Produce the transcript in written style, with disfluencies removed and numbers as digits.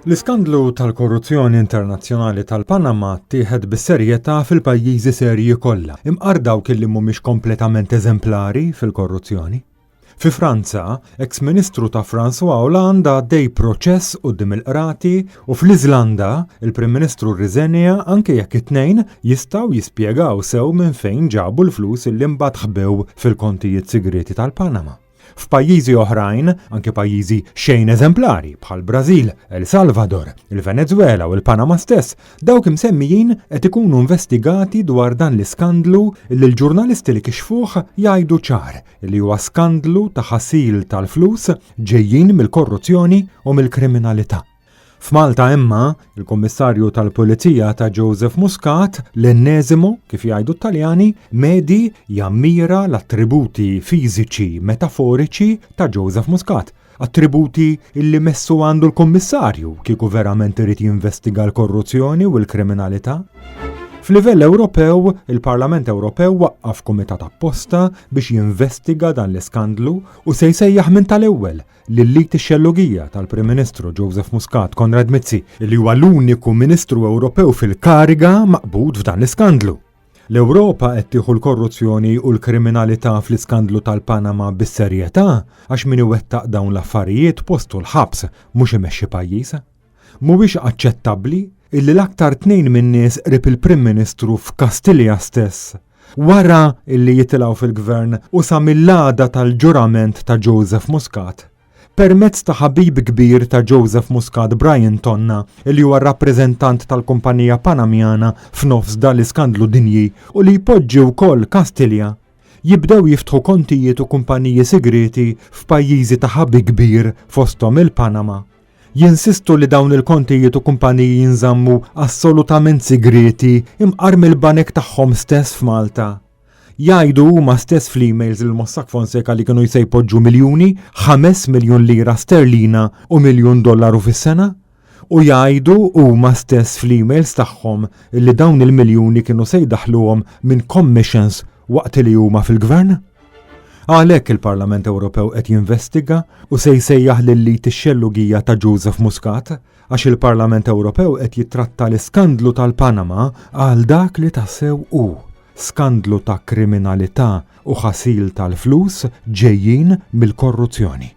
L-iskandlu tal-korruzzjoni internazzjonali tal-Panama ttieħed bis-serjetà fil-pajjiżi serji kollha, imqar dawk li mhumiex kompletament eżemplari fil-korruzzjoni. Fi Franza, eks Ministru ta' François Hollande għaddej proċess quddiem il-qrati u fl-Iżlanda, il-Prim Ministru rriżenja anke jekk it-tnejn jistgħu jispjegaw sew minn fejn ġabu l-flus illi mbagħad ħbew fil-kontijiet sigrieti tal-Panama. F'pajjiżi oħrajn, anke pajjiżi xejn eżemplari bħall-Brażil, El Salvador, il-Venezwela u l-Panama stess, dawk imsemmijin qed ikunu investigati dwar dan l-iskandlu li l-ġurnalisti li kixfuh jgħidu ċar li huwa skandlu ta' ħasil tal-flus ġejjin mill-korruzzjoni u mill-kriminalità. F'Malta imma, il-Kummissarju tal-Pulizija ta' Joseph Muscat, l-enneżimu, kif jgħidu t-Taljani, medi jammira l-attributi fiżiċi metaforiċi ta' Joseph Muscat, attributi illi messu għandu l-Kummissarju kieku verament irid jinvestiga l-korruzzjoni u l-kriminalità. F'livell Ewropew, il-Parlament Ewropew waqqaf kumitat apposta biex jinvestiga dan l-iskandlu u se jsejjaħ minn tal-ewwel lil id ix-xellugija tal-Prim Ministru Joseph Muscat Konrad Mizzi, li huwa l-uniku Ministru Ewropew fil-kariga maqbud f'dan l-iskandlu. L-Ewropa qed tieħu l-korruzzjoni u l-kriminalità fl-iskandlu tal-Panama bis-serjetà għax min iwettaq dawn l-affarijiet postu l-ħabs mhux imexxi pajjiż. Mhuwiex aċċettabbli illi l-aktar tnejn min-nies qrib il-Prim Ministru f'Kastilja stess wara illi jitilgħu fil-Gvern u sa mill-għada tal-ġurament ta' Joseph Muscat, permezz ta' ħabib kbir ta' Joseph Muscat Brian Tonna illi huwa r-rappreżentant tal-kumpanija Panamjana f'nofs dan l-iskandlu dinji u li jpoġġi wkoll Kastilja, jibdew jiftħu kontijiet u kumpaniji sigrieti f'pajjiżi ta' ħabi kbir fosthom il-Panama. Jinsistu li dawn il-kontijiet u kumpaniji jinżammu assolutament sigrieti imqar mill-banek tagħhom stess f'Malta. Jgħidu huma stess fl-emails lil Mossack Fonseca li kienu se jpoġġu miljuni, 5 miljun lira sterlina u miljun dollaru fis-sena. U jgħidu huma stess fl-emails tagħhom li dawn il-miljuni kienu se jdaħħluhom minn commissions waqt li huma fil-gvern. Għalhekk il-Parlament Ewropew qed jinvestiga u se jsejjaħ lil id ix-xellugija ta' Joseph Muscat għax il-Parlament Ewropew qed jittratta l-iskandlu tal-Panama għal dak li tassew hu, skandlu ta' kriminalità u ħasil tal-flus ġejjin mill-korruzzjoni.